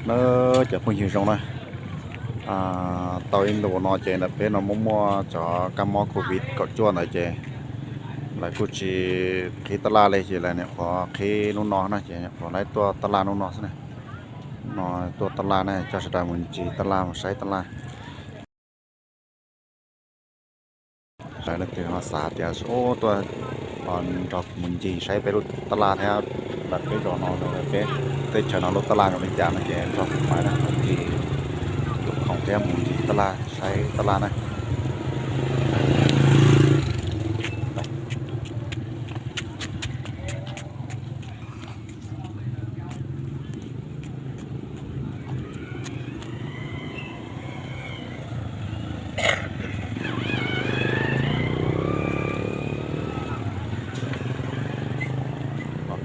Nawb cov phooj ywg zoo na, tau ib ntus no ces ntawm peb no muaj muaj cov kab mob covid kaum cuaj ntawd ces lawv kuj tsis qhib tab laj li ces lawv nyuam qhuav qhib hnub no na ces nyuam qhuav laib tuaj tab laj hnub no xwb na. No tuaj tab laj na, coj sawv daws mus ncig tab laj mus saib tab laj. Lawv leej twg ho xav tias tuaj nrog kuv mus ncig saib peb lub tab laj thiab lawv peb zos no, peb teb chaws no lub tab laj zoo li cas no ces nrog kuv pais na, mus ncig tus khoom thiab mus ncig tab laj saib tab laj na.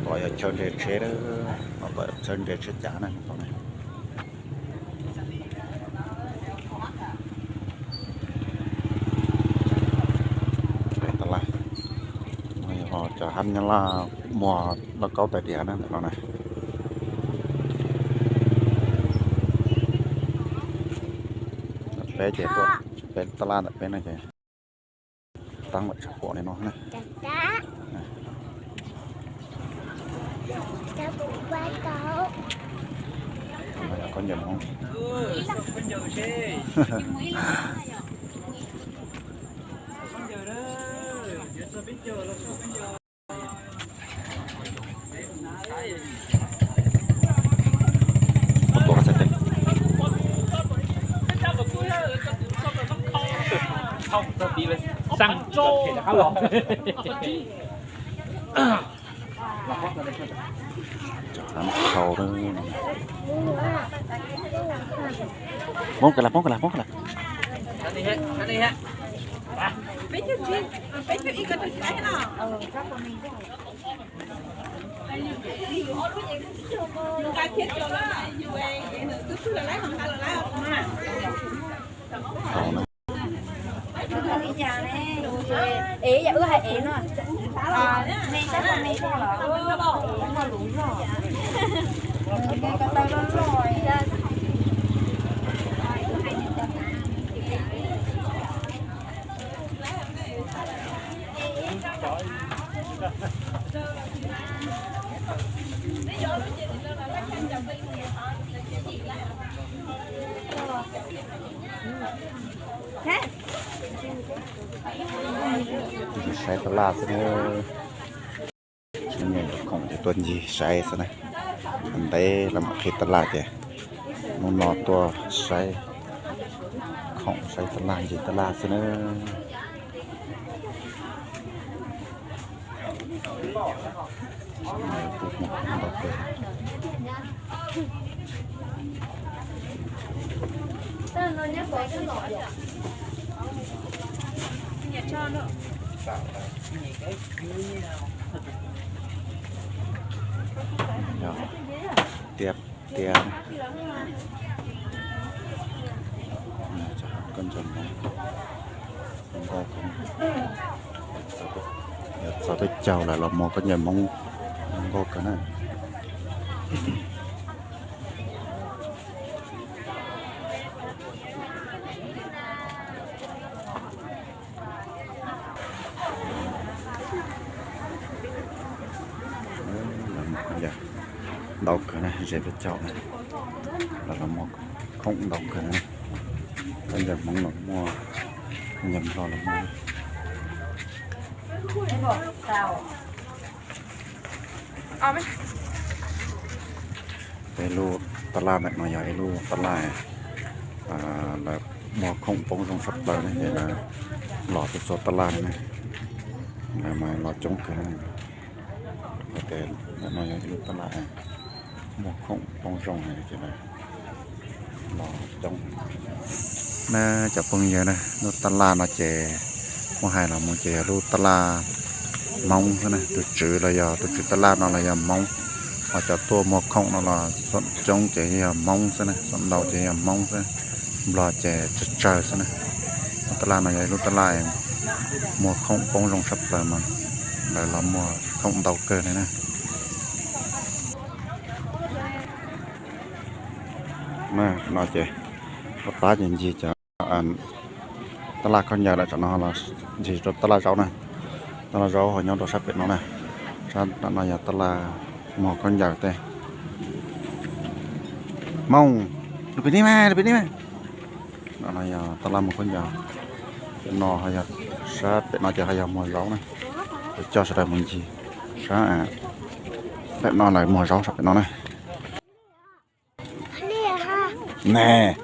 Tom yog chaw nres tsheb, tom yog chaw nres tsheb cav na. Tab laj, cov hab nyab laj muag lauj kaub tais diav na ntawm no na. Peb ces tuaj, peb tab laj ntawm peb no ces tab laj tshaj puam li no na. Khaub ncaws Hmoob. Poob ka las, poob ka las, poob ka las. Saib tab laj xwb na. Tsis nyeem khoom ces tuaj ncig saib xwb na. Ntev los mam qhib tab laj ces hnub no tuaj saib khoom saib tab laj ncig tab laj xwb na. Tiab tiab. Khaub ncaws Hmoob nkauj kawg. Yog txog peb caug lawm los muag khaub ncaws Hmoob nkauj kawg na. Ntau kawg na, ze peb caug na, los muag khoom ntau kawg na. Khaub ncaws Hmoob los muaj, khaub ncaws Nplog los muaj. Peb lub tab laj ntawm no yog ib lub tab laj lawv muag khoom poob zoo tshaj plaws ne, ces lawv los txhua txhua tab laj ne, lawv mas los coob kawg. Ntawm no yog ib lub tab laj muag khoom poob zoo ces lawv los coob. Na cov phooj ywg na, lub tab laj no ces muab hais los mus ces yog lub tab laj Hmoob xwb na, tus tswv los yog tus tswv tab laj no los yog Hmoob, ho cov tuaj muag khoom no los xoom coob ces yog Hmoob xwb na, xoom ntau ces yog Hmoob xwb, Nplog ces tsawg tsawg xwb na. Lub tab laj no yog ib lub tab laj muag khoom poob zoo tshaj plaws mas lawv los muag khoom ntau kawg li na. No ces ua tab ces ncig cov tab laj khaub ncaws lawm, tam no los ncig rau tab laj zaub na. Tab laj zaub ho nyob rau sab pem no na. Sab no yog tab laj muag khaub ncaws tej. Moos, lug pem ne mas, lug pem ne mas. No yog tab laj muag khaub ncaws. No ho yog sab pem no ces ho yog muag zaub na. Kuv coj sawv daws mus ncig sab pem no, lawv muag zaub sab pem no na. Ne.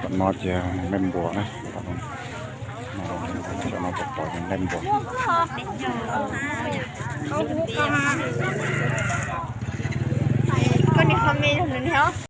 Tom no ces nqaij npuas na. Tom no pom pom ces nqaij npuas. Koj niam ho me yog nws ne os.